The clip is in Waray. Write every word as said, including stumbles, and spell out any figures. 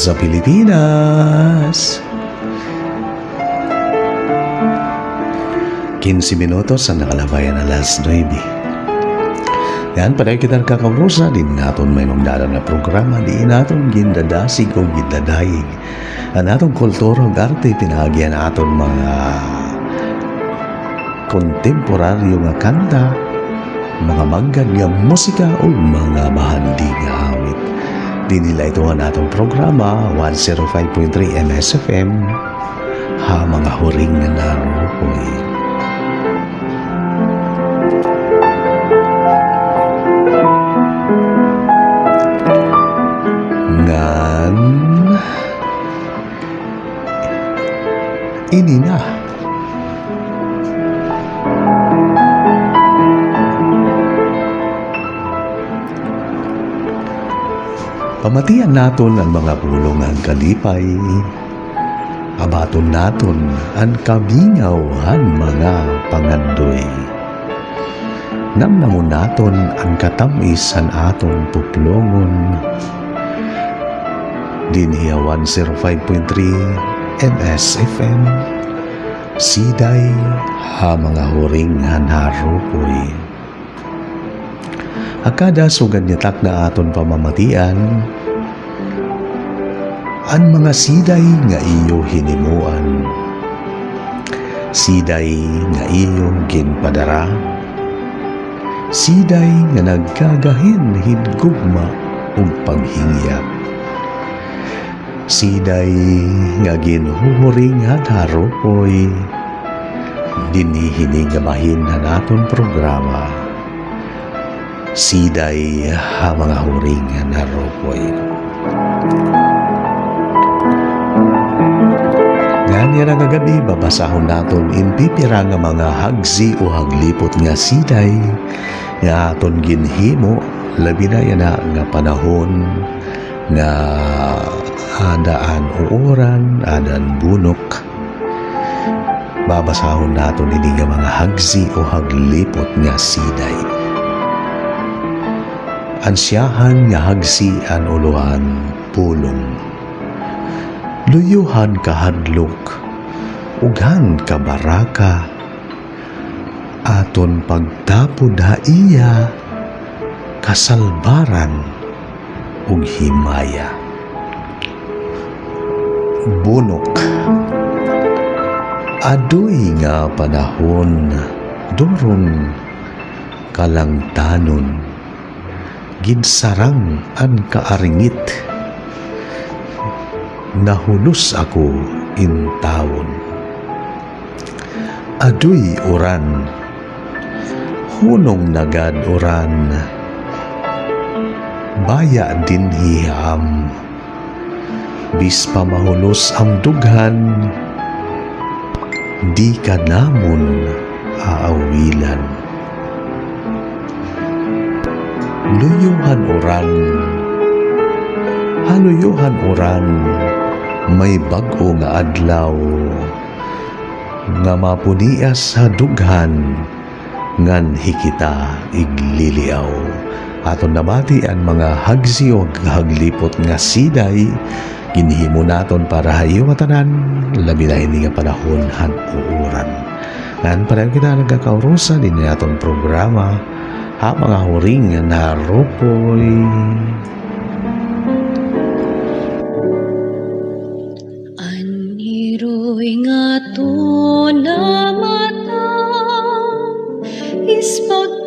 Sa Pilipinas. Kinse minutos an nakalabay han alas nuebe. Ngan padayon kita nagkakaurusa, dinhi han aton mahinungdanon nga programa, diin aton gindadasig o gindadayeg an aton kultura ug arte, pinaagi han aton mga kontemporaryo nga kanta, mga manggad nga musika, ug mga bahandi nga awit. Dinhi la ito han aton programa, one zero five point three M S F M, ha mga huring nga narukoy. Ngan, ini na. Pamatian naton an mga pulong han kalipay. Abaton naton an kamingaw han mga pangandoy. Namnamon naton an katam-is han aton puplongon. Dinhi ha one zero five point three M S F M, Siday ha mga huring han harupoy. Ha kada sugad nga takna aton pamamatian, an mga siday nga iyo hinimoan, siday nga iyo ginpadara, siday nga nagkagahin hin gugma ug paghingyap. Siday nga ginhuhuring han harupoy, dinhi hini nga bahin han aton programa, Siday ha mga huring han harupoy. Ngan yana nga gab-i, babasahon naton in pipira nga mga hagsi o haglipot nga siday nga aton ginhimo, labi na yana nga panahon nga ada an uuran, ada an bunok. Babasahon naton ini nga mga hagsi o haglipot nga siday. An siyahan nga hagsi, an ulohan, pulong. Luyo han kahadlok ug han kabaraka, aton pagtapod ha iya kasalbaran ug himaya. Bunok. Adoy nga panahon, durong kalangtanon, ginsarang an kaaringit, nahulos ako intawon. Adoy uran, hunong na gad uran, baya dinhi ha am. Bis pa mahulos am dughan, di ka namon aawilan. Luyo han uran, ha luyo han uran, may bag-o nga adlaw nga mapunias ha dughan, ngan hi kita igliliaw. Aton nabati an mga hagsi o haglipot nga siday, ginhimo naton para ha iyo ngatanan, labi na ini nga panahon han uuran. Ngan padayon kita nagkakaurusa dinhi ha aton programa, ha mga huring nga narupoy. An hiroy nga aton namata, ispag